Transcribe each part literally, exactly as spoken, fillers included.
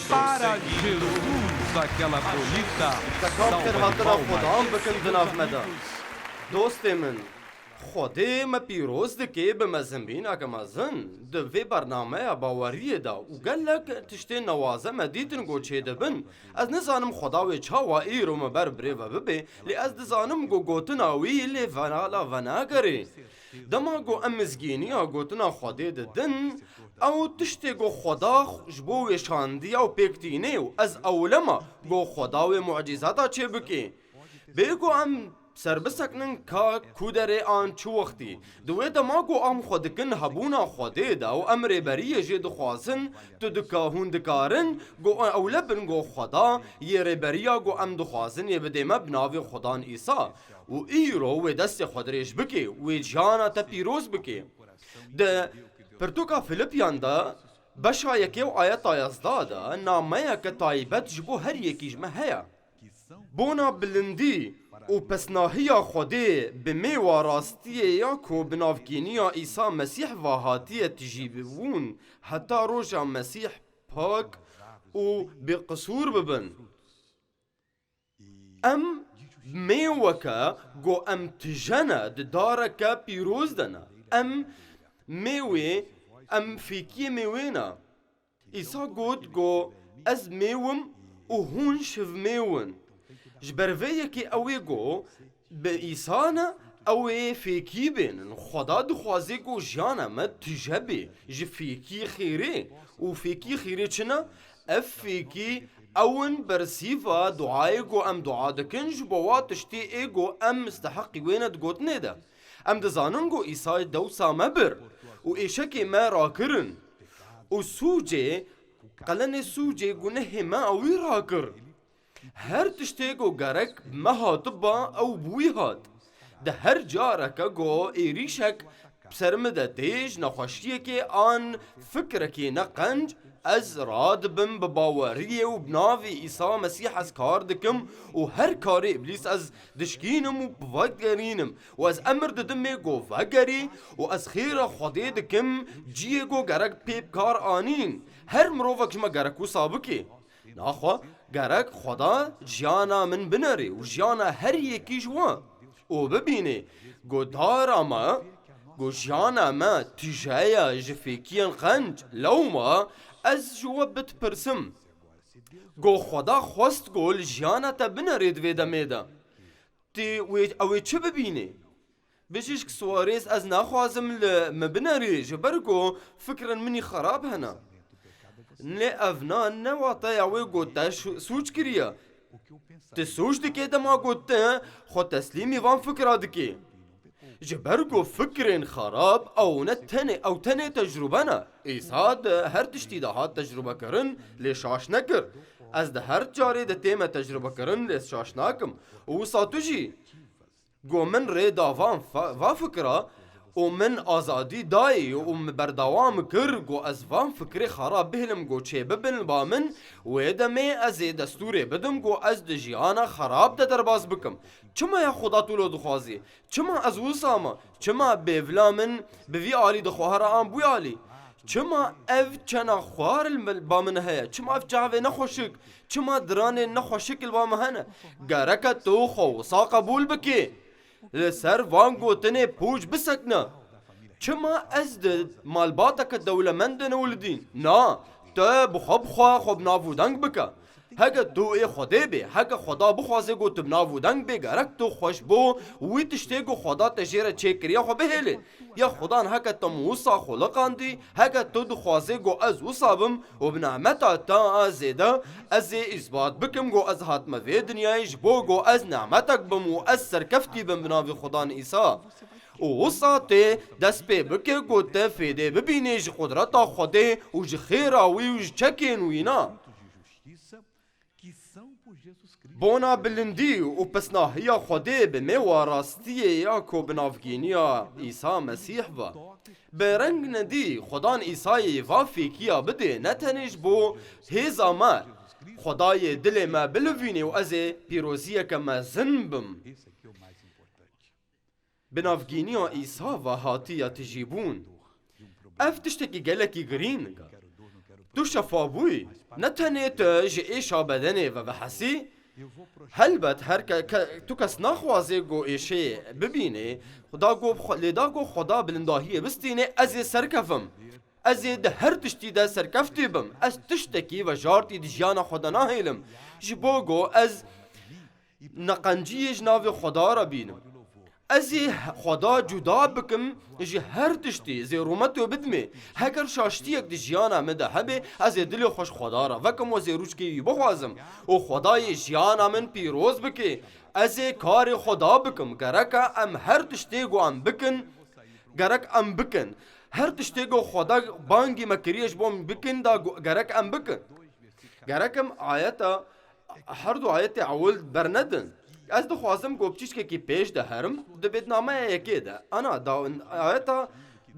Para Jesus, aquela bonita Te kam xêr hatina Xwedan bikin di nav me de. Dostê min, Xwedê me pîroz dike bi mezinbîneke mezin di vê bernameya baweriyê de û gelek tiştên newaze me dîtin ku çêdibin. Ez nizanim Xweda wê çawa îro me ber birê ve bibe, lê ez dizanim ku gotina wî lê venala venagerê. Dema ku em mizgîniya gotina Xwedê didin, ew tiştê ku Xweda ji bo wêşandiya û pêk tîne û ez ewlema ku Xweda wê mucîzata çêbike. Bê ku em ser bisekinin ka ku derê an çi wextî. Di wê dema ku em xwe dikin hebûna Xwedê de û em rêberiyê jê dixwazin, tu dika hûn dikarin ku ewle bin ku Xweda yê rêberiya ku em dixwazin yê bidê me bi navê Xwedan Îsa. Û îro wê destê xwe dirêj bike, wê jiyana te pîroz bike. Di pirtûka Filipiyan de beşa yekê û ayeta yazdeh de nameyeke taybet ji bo her yekî ji me heye. Bona bilindî û pesnahiya Xwedê bi mêwa rastiyê ya ku bi navkîniya Îsa Mesîh ve hatiye tijîbûn heta roja Mesîh pak û bêqisûr bibin. Em mêweke ku em tije ne di dareke pîroz de ne. Em mêwê, em fêkiyê mêwê ne. Îsa got ku ez mêw im û hûn şivmêw in. Ji ber vê yekê ew ê ku bi Îsa ne, ew ê fêkî bênin. Xweda dixwaze ku jiyana me tije bê, ji fêkî xêrê. Û fêkî xêrê çi ne? Ev fêkî ew in bersîva duayê ku em dua dikin ji bo wa tiştê ê ku em misteheqî wê ne di gotinê de. Em dizanin ku Îsayê dewsa me bir û êşekê me rakirin. Û sûcê, qelenê sûcê gunehê me ew wî rakir. Her tiştê ku gerek bi me hatiba, ew bi wî hat. Di her careke ku êrîşek bi ser min de tê, ji nexweşiyekê an fikrekê ne qenc, ez radibim bi baweriyê û bi navê Îsa Mesîh ez kar dikim û her karê Îblîs ez dişkînim û vegerînim û ez emir didim ê ku vegerî û ez xêra Xwedê dikim ciyê ku gerek pê bi kar anîn. Her mirovek ji me gerek wisa bike. Naxwe gerek Xweda jiyana min binerê û jiyana her yekî ji we û bibînê ku dara me, ku jiyana me tije ye ji fêkiyên qenc, lewma ez ji we bidipirsim. Ku Xweda xwest ku li jiyana te binerê di vê demê de. Tê wê, ew ê çi bibînê? Bijîşk Suarez, ez naxwazim li min binerê, ji ber ku fikrên min î xerab hene. Lê ev na ne wateya wê ku te şû-, sûc kiriye. Tu sûc dikê dema ku tu xwe teslîmî van fikra dikê. Ji ber ku fikrên xerab ew ne tenê, ew tenê tecrûbe ne. Îsa di her tiştî de hat tecrûbekirin, lê şaş nekir. Ez di her carê de tême tecrûbekirin, lê şaş nakim. Û wisa tu jî. Ku min rê da van fa-, va fikra û min azadî dayî û min berdewam kir ku ez van fikrê xerab bihêlim ku çêbibin ba min, wê demê ez ê destûrê bidim ku ez di jiyana xerab de derbas bikim. Çima ya Xuda tu lo dixwazî? Çima ez wisa me? Çima bêvila min bi vî alî dixwara an bû alî? Çima ev çena xwar li min, ba min heye? Çima ev çavê nexweşik? Çima diranên nexweşik li ba min hene? Gereke tu xwe wisa qebûl bikî. Li ser van gotinê pûç bisekne. Çima ez di malbateke dewlemend de newlidîn? Na, te bi xwe bi xwe xwe bi nav û deng bike. Heke tu ê Xwedê bê, heke Xweda bixwaze ku tu bi nav û deng bê, gerek tu xwe ji bo wî tiştê ku Xweda te jê re çêkiriye xwe bihêlê. Ya Xwedan heke te min wisa xuliqandî, heke tu dixwazê ku ez wisa bim û bi nemeta te a zêde, ez ê îsbat bikim ku ez hatime vê dinyayê ji bo ku ez nemetek bim û ez serkeftî bim bi navê Xudan Îsa. Û wisa tê dest pê bike ku te fêdê bibînê ji qudreta Xwedê û ji xêra wî û ji çekên wî na. Bona bilindî û pisnahiya Xwedê bi mêwa rastiyê ya ku bi navgîniya Îsa Mesîh ve. Bi reng nedî Xudan Îsayê va fêkiya bidê ne tenê ji bo hêza me, Xwedayê dilê me bilivînê û ez ê pîroziyeke mezin bim. Bi navgîniya Îsa ve hatiye tijîbûn. Ev tiştekî gelekî girîng e. Tu şefa bûyî. Ne tenê tu ji êşa bedenê ve vehesî. Helbet her ke, ke, tu kes naxwazê ku êşê bibînê, da ku xwe-, lê da ku Xweda bilindahiyê bistînê, ez ê serkefim. Ez ê di her tiştî de serkeftî bim. Ez tiştekî vejartî di jiyana xwe de nahêlim. Ji bo ku ez neqenciyê ji navê Xweda re bînim. Ez ê Xweda cuda bikim ji her tiştî, ez ê rûmeto bidimê. Heger şaştiyek di jiyana min de hebe, ez ê dilê xwe ji Xweda re vekim û ez ê rûçkê wî bixwazim. Û Xwedayê jiyana min pîroz bike. Ez ê karê Xweda bikim. Gereke em her tiştê ku em bikin, gerek em bikin. Her tiştê ku Xweda bangî me kiriye ji bo em bikin, da gu-, gerek em bikin. Gerek em ayeta, her du ayetê ewil bernedin. Ez dixwazim ku piçîçkekî pêş de herim, di bêtnameya yekê de. Ana, da, ayeta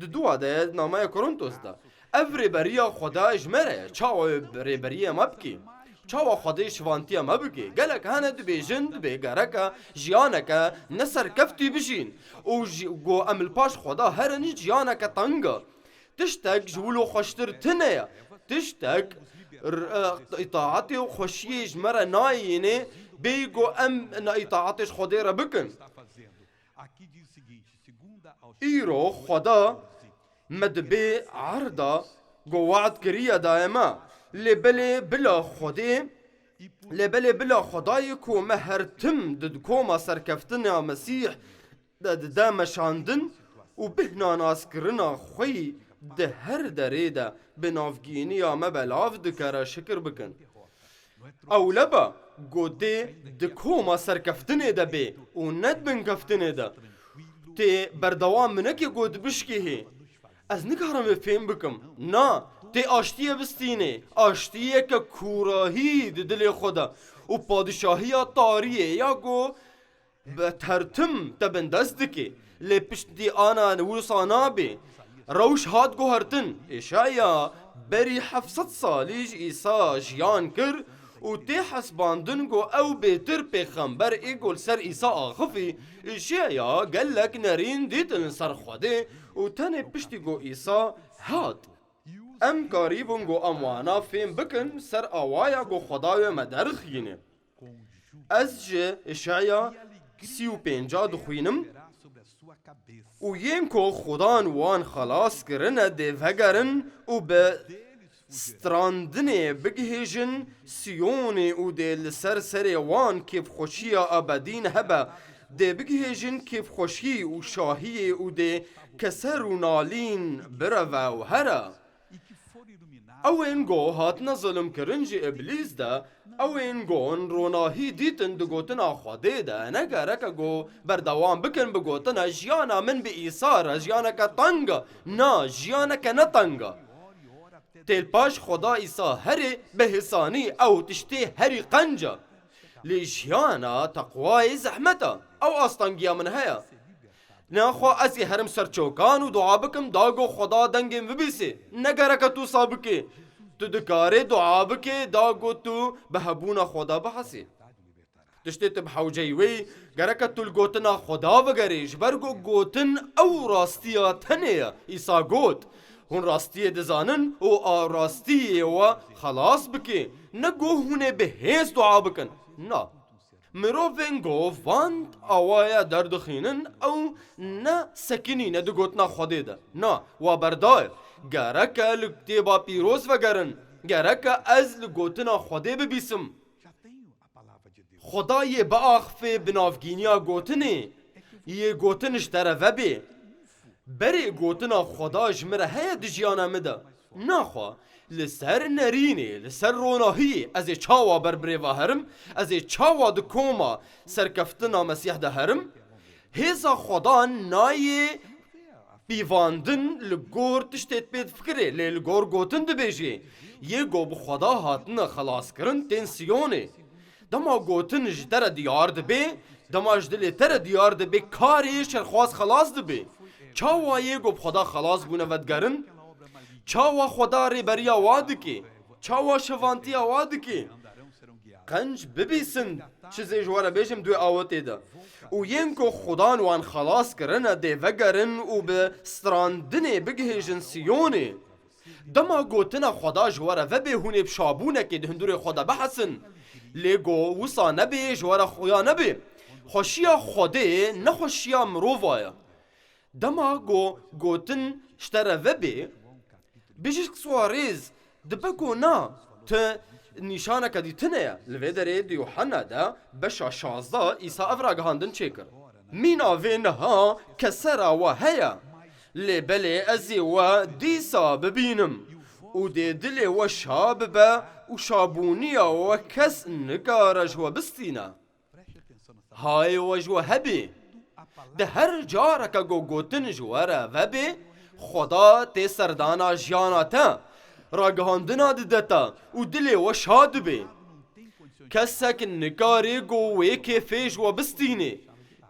di dua de ye, nameya Korintos de. Ev rêberiya Xweda ji me re ye. Çawa wê rêberiya me bikî? Çawa Xwedê şivantiya me bike? Gelek hene dibêjin, dibê gereke jiyaneke neserkeftî bijîn. Û ji, ku em li paş Xweda herin jiyaneke teng e. Tiştek ji wilo xweştir tune ye. Tiştek r-, e, îtaetê û xweşiyê ji me re nayînê, bêyî ku em ne îtaetê ji Xwedê re bikin. Îro Xweda me dibê erda ku we'd kiriye daye me. Lê belê bila Xwedê, lê belê bila Xwedayê ku me her tim di koma serkeftina Mesîh de dide meşandin û bihna naskirina xwe yî di her derê de bi navgîniya me belav dike re şikir bikin. Ewle be, ku tê di koma serkeftinê de bê û ne di binkeftinê de. Tê berdewam binekê ku dibişkihê. Ez nikarim vê fêm bikim. Na, tê aştiyê bistînê. Aştiyeke kûrahî di dilê xwe de û padîşahiya tariyê ya ku bi tertim te bindest dike. Lê piştî ana wisa nabe. Rewş hat guhertin. Îşaya berî heft sed salî ji Îsa jiyan kir û tê hesbandin ku ew bêtir pêxember ê ku li ser Îsa axifî. Îşaya gelek nerîn dîtin li ser Xwedê û tenê piştî ku Îsa hat. Em karîbûn ku em wana fêm bikin ser awaya ku Xweda wê me derxîne. Ez ji Îşaya sî û pênca dixwînim: Û yên ku Xudan wan xelas kirine dê vegerin û bi strandinê bigihêjin Siyonê û dê li ser serê wan kêfxweşiya ebedîn hebe, dê bigihêjin kêfxweşî û şahiyê û dê keser û nalîn bireve û here. Ew ên go hatine zilimkirin ji Îblîs de, ew ên go ronahî dîtin di gotina Xwedê de, ne gereke go berdewam bikin bi gotina jiyana min bi Îsa re jiyaneke teng e. Na, jiyaneke ne teng e. Tê li paş Xweda Îsa herê bi hêsanî ew tiştê herî qenc e. Lê jiyana teqwayê zehmet e. Ew astengiya min heye. Naxwe ez ê herim ser çokan û dua bikim, da go Xweda dengê min bibîsê. Ne gereke tu wisa bikê. Tu dikarê dua bikê, da go tu bi hebûna Xweda bihesê. Tiştê tu bi hewceyî wê, gereke tu li gotina Xweda vegerê, ji ber ku gotin ew rastiya tenê ye. Îsa got, Hûn rastiyê dizanin û a rastiyê we xelas bike. Ne ku hûn ê bi hêz dua bikin. Na. Mirovên ku van awaya derdixînin, ew ne sekinî ne di gotina Xwedê de. Na, wa berdaye. Gereke li kitêba pîroz vegerin. Gereke ez li gotina Xwedê bibîsim. Xweda yê biaxifê bi navgîniya gotinê, yê gotin ji te re vebê. Berê gotina Xweda ji min re heye di jiyana min de. Naxwe, li ser nerînê, li ser ronahiyê ez ê çawa ber birêva herim, ez ê çawa di koma serkeftina Mesîh de herim? Hêza Xweda nayê pîvandin li gor tiştê pê difikirê, lê li gor gotin dibêjê. Yê go bi Xweda hatine xelaskirin tên Siyonê. Dema gotin ji te re diyar dibe, dema ji dilê te re diyar dibe, karê şerxwaz xelas dibe. Çawa yê go bi Xweda xelas bûne vedigerin? Çawa Xweda rêberiya wa dike? Çawa şevantiya wa dike? Qenc bibîsin, çizê ji we re bêjim di wê awetê de. Û yên ku Xudan wan xelas kirine dê vegerin û bi strandinê bigihêjin Siyonê. Dema gotina Xweda ji we re vebê hûn ê bi şabûnekê di hundirê xwe de bihesin. Lê go wisa nebê ji we re xuya nebê. Xweşiya Xwedê ne xweşiya mirova ye. Dema go gotin ji te re vebê, bijî Suarez, dibe ku na, ti nîşaneke dî tune ye. Li vê derê di Yuhanna de beşa şazdeh Îsa ev ragihandin çêkir. Mîna vê niha kesera we heye. Lê belê ez ê we dîsa bibînim û dê dilê we şa bibe û şabûniya we kes nikare ji we bistîne. Hayê we ji we hebê. Di her careke ku gotin ji we re vebê, Xweda tê serdana jiyana te, ragihandina dide te û dilê we şa dibê. Kesek nikarê ku wê kêfê ji we bistînê.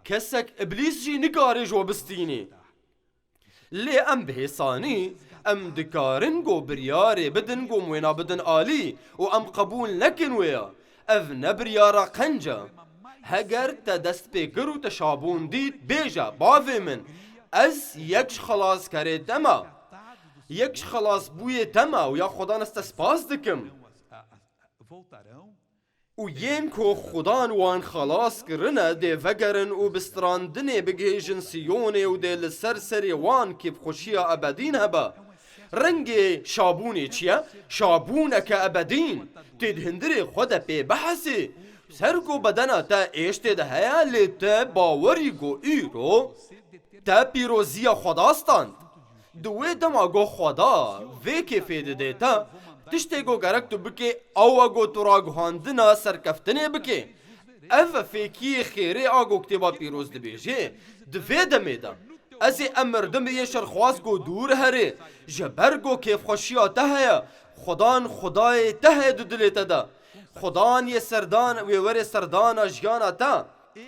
Kesek Îblîs jî nikarê ji we bistînê. Lê em bi hêsanî, em dikarin ku biryarê bidin ku em wêna bidin alî û em qebûl nekin wê ya. Ev ne biryara qenc e. Heger te dest pê kir û te şabûn dît, bêje, bavê min, ez yek ji xelaskerê te me. Yek ji xelasbûyê te me û ya Xwedan ez te spas dikim. Û yên ku Xudan wan xelas kirine, dê vegerin û bi strandinê bigihêjin Siyonê û dê li ser serê wan kêfxweşiya ebedîn hebe. Rengê şabûnê çi ye? Şabûneke ebedîn. Tê di hundirê xwe de pê bihesê. Ser ku bedena te êş tê de heye, lê te bawerî ku îro te pîroziya Xweda stand. Di wê dema ku Xweda vê kêfê didê te, tiştê ku gerek tu bikê, ew e ku tu ragihandina serkeftinê bikê. Ev e fêkiyê xêrê a ku Kitêba Pîroz dibêjê, di vê demê de. Ez ê em mirdim yê şerxwaz ku dûr herê, ji ber ku kêfxweşiya te heye, Xudan Xwedayê te heye di dilê te de. Xudan yê serdan, wê werê serdana jiyana te.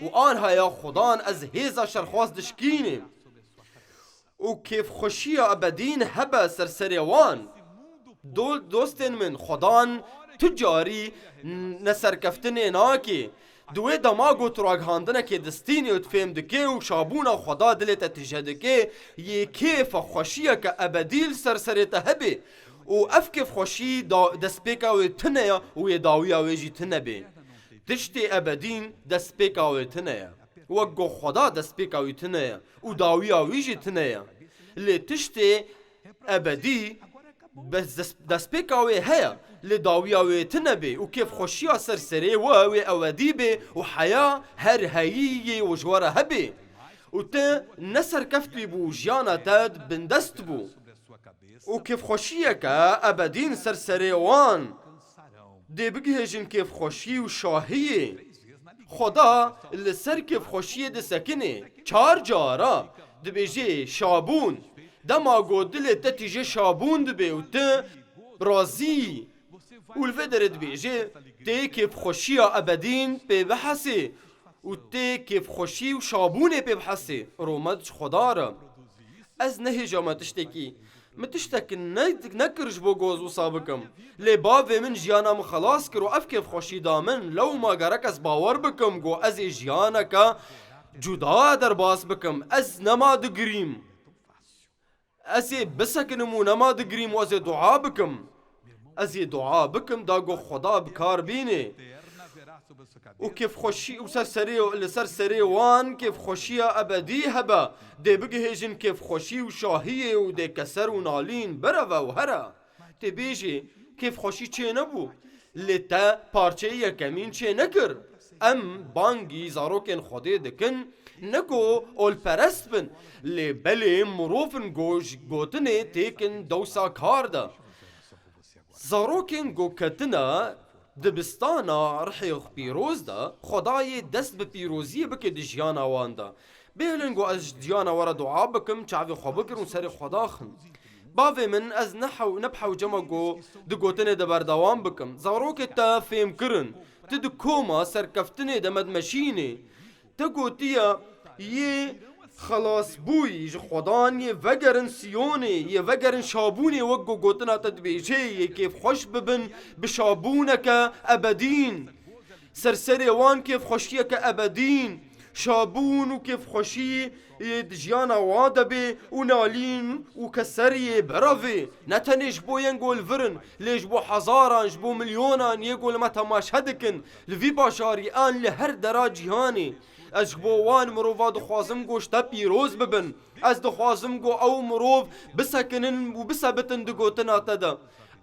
Û anha ya Xudan ez hêza şerxwaz dişkînim. Û kêfxweşiya ebedîn hebe ser serê wan. Do-, dostên min, Xudan tu carî n-, neserkeftinê nake. Di wê dema ku tu ragihandinekê distînê û tu fêm dikê û şabûna Xweda dilê te tije dike, yê kêfa xweşiyeke ebedî li ser serê te hebe. Û ev kêfxweşî da-, destpêka wê tune ye û yê dawiya wê jî tune be. Tiştê ebedîn destpêka wê tune ye. Wek ku Xweda destpêka wî tune ye û dawiya wî jî tune ye. Lê tiştê ebedî bes des-, destpêka wê heye, lê dawiya wê tune bê û kêfxweşiya ser serê we wê ebedî bê û heya her heyî yê ji we re hebê. Û te ne serkeft bû û jiyana te bindest bû. Û kêfxweşiyeke ebedîn ser serê wan. Dê bigihêjin kêfxweşî û şahiyê. Xweda li ser kêfxweşiyê disekine. Çar cara dibêje şabûn. Dema ku dilê te tije şabûn dibe û tu razî. Û li vê derê dibêje, tê kêfxweşiya ebedîn pê bihesê û tê kêfxweşî û şabûnê pê bihesê. Rûmet ji Xweda re. Ez nehêja me tiştekî. Min tiştek ne-, nekir ji bo ku ez wisa bikim. Lê bavê min jiyana min xelas kir û ev kêfxweşî da min. Lewma gerek ez bawer bikim ku ez ê jiyaneke cuda derbas bikim. Ez nema digirîm. Ez ê bisekinim û nema digirîm û ez ê dua bikim. Ez ê dua bikim da ku Xweda bi kar bînê. Û kêfxweşî û ser serê, li ser serê wan kêfxweşiya ebedî hebe. Dê bigihêjin kêfxweşî û şahiyê û dê keser û nalîn bireve û here. Tê bêjê, kêfxweşî çê nebû. Lê te parçeyê yekemîn çê nekir. Em bangî zarokên Xwedê dikin, ne ku olperest bin, lê belê mirov in ku ji gotinê têkin dewsa kar de. Zarokên ku ketine dibistana rihê pîroz de, Xwedayê dest bi pîroziyê bike di jiyana wan de. Bêhilin ku ez ji jiyana we re dua bikim, çavê xwe bikin û serê xwe daxin. Bavê min, ez ne hew-, ne bi hewce me ku di gotinê de berdewam bikim. Zarokê te fêm kirin. Tu di koma serkeftinê de me dimeşînê. Te gotiye, yê xelasbûyî ji Xwedan yê vegerin Siyonê, yê vegerin şabûnê wek ku gotina te dibêje, yê kêfxweş bibin bi şabûneke ebedîn. Ser serê wan kêfxweşiyeke ebedîn Şabûn û kêfxweşî yê di jiyana wan de bê û nalîn û keseriyê berevê. Ne tenê ji bo yên ku li vir in, lê ji bo hezaran, ji bo milyonan yê ku li me temaşe dikin, li vî bajarî an li her dera cîhanê. Ez ji bo wan mirova dixwazim ku ji te pîroz bibin. Ez dixwazim ku ew mirov bisekinin û bisebitin di gotina te de.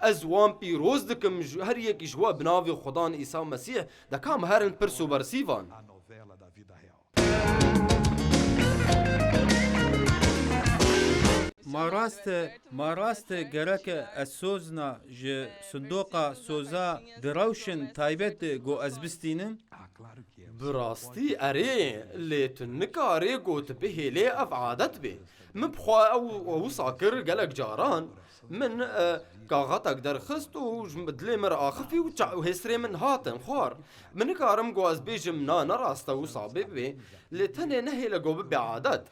Ez wan pîroz dikim, ji her yekî ji we bi navê Xudan Îsa Mesîh, de ka em herin pirs û bersîvan. Ma rast e, ma rast e, gerek e ez sozna ji sindoqa soza di rewşin taybet de ku ez bistînim? Bi rastî erê, lê tu nikarê ku tu bihêlê ev adet bê. Min bi xwe ew, ew wisa kir gelek caran. Min, e, kaxetek derxist û ji dilê min re axifî û ça-, û hêsirê min hatin xwar. Min nikarim ku ez bêjim na, ne rast e wisa bê bibê, lê tenê nehêle ku bibe adet.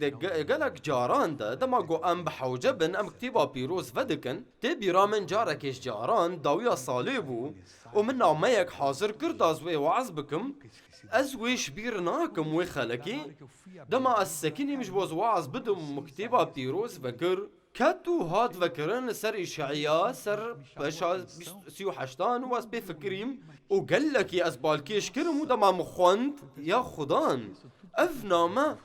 Di ge-, gelek caran de, dema ku em bi hewce bin, em kitêba pîroz vedikin, tê bîra min carekê ji caran dawiya salê bû û min nameyek hazir kir da ez wê weaz bikim. Ez wê ji bîr nakim wê xelekê. Dema ez sekinîm ji bo ez weaz bidim, min kitêba pîroz vekir. Ket û hat vekirin li ser Îşeya, ser beşa bîst, sî û heştan û ez pê fikirîm û gelekî ez balkêş kirim û dema min xwend, ya Xudan, ev name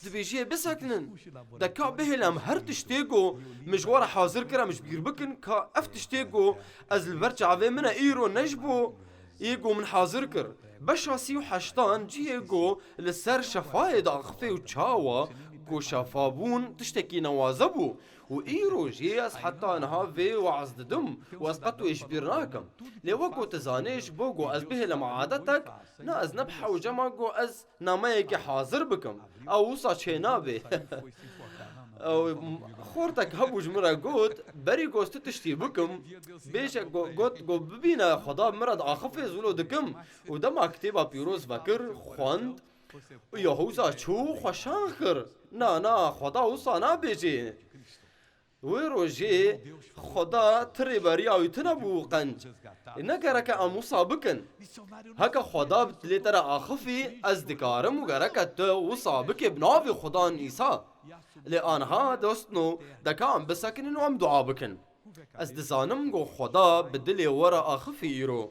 dibêjiyê bisekinin. De ka bihêlem her tiştê ku min ji we re hazir kir em ji bîr bikin, ka ev tiştê ku ez li ber çavê min e îro ne ji bo yê ku min hazir kir. Beşa sî û heştan cihê ku li ser şefayê diaxifê û çawa ku şefabûn tiştekî newaze bû. Û îro jî ez heta niha vê weaz didim û ez qet wê ji bîr nakim. Lê wek ku tu zanê, ji bo ku ez bihêlim adetek, na, ez ne bi hewce ma ku ez nameyekê hazir bikim. Ew wisa çênabê. Ew, xortek hebû ji min re got, berî ku ez tu tiştî bikim, bêje ku, got ku bibîne Xweda bi min re diaxifê ez wilo dikim. Û dema kitêba pîroz vekir, xwend, û Yehûza çû xweşan kir. Na, na, Xweda wisa nabêjê. Wê rojê Xweda ti rêberiya wî tune bû qenc. Ne gereke em wisa bikin. Heke Xweda bi dilê te re axifî, ez dikarim û gereke tu wisa bikê bi navê Xudan Îsa. Lê anha dostno, deka em bisekinin û em dua bikin. Ez dizanim ku Xweda bi dilê we re axifî îro.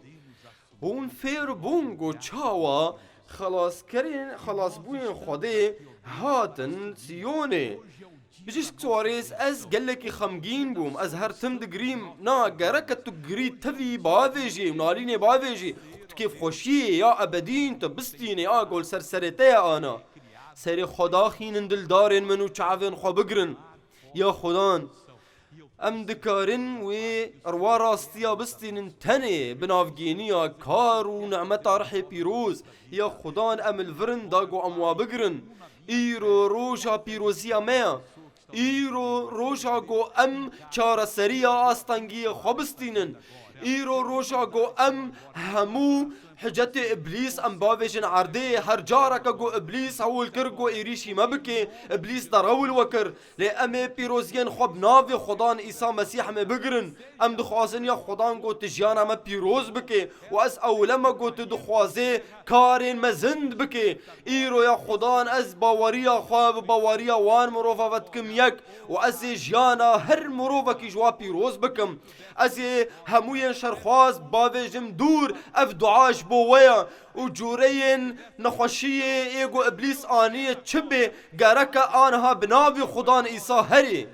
Hûn fêr bûn ku çawa xelaskerên, xelasbûyên Xwedê hatin Siyonê. Bijîşk Suarez, ez gelekî xemgîn bûm. Ez her tim digirîm. Na, gereke tu girî tevî bavêjî û nalînê bavêjî. Tu kêfxweşiyê ya ebedîn tu bistînê, a ku li ser serê te ye ana. Serê xwe daxînin dildarên min û çavên xwe bigirin. Ya Xudan, em dikarin wê rwa rastiya bistînin tenê bi navgêniya kar û nemeta rihê pîroz. Ya Xudan, em li vir in da ku em wa bigirin. Îro roja pîroziya me ye. Îro roja ku em çareseriya astengiyê xwe bistînin. Îro roja ku em hemû hicetê Îblîs em bavêjin erdê, her careke ku Îblîs hewil kir ku êrîşî me bike, Îblîs derewil we kir. Lê em ê pîroziyên xwe bi navê Xudan Îsa Mesîh em ê bigirin. Em dixwazin ya Xudan ku tu jiyana me pîroz bike û ez ewile me ku tu dixwazê karên mezin bike. Îro ya Xudan ez baweriya xwe bi baweriya wan mirova ve dikim yek û ez ê jiyana her mirovekî ji wa pîroz bikim. Ez ê hemûyên şerxwaz bavêjim dûr, ev dua ji bo we ye û cûreyên nexweşiyê ê ku Îblîs aniye çi bê, gereke aniha bi navê Xudan Îsa herê.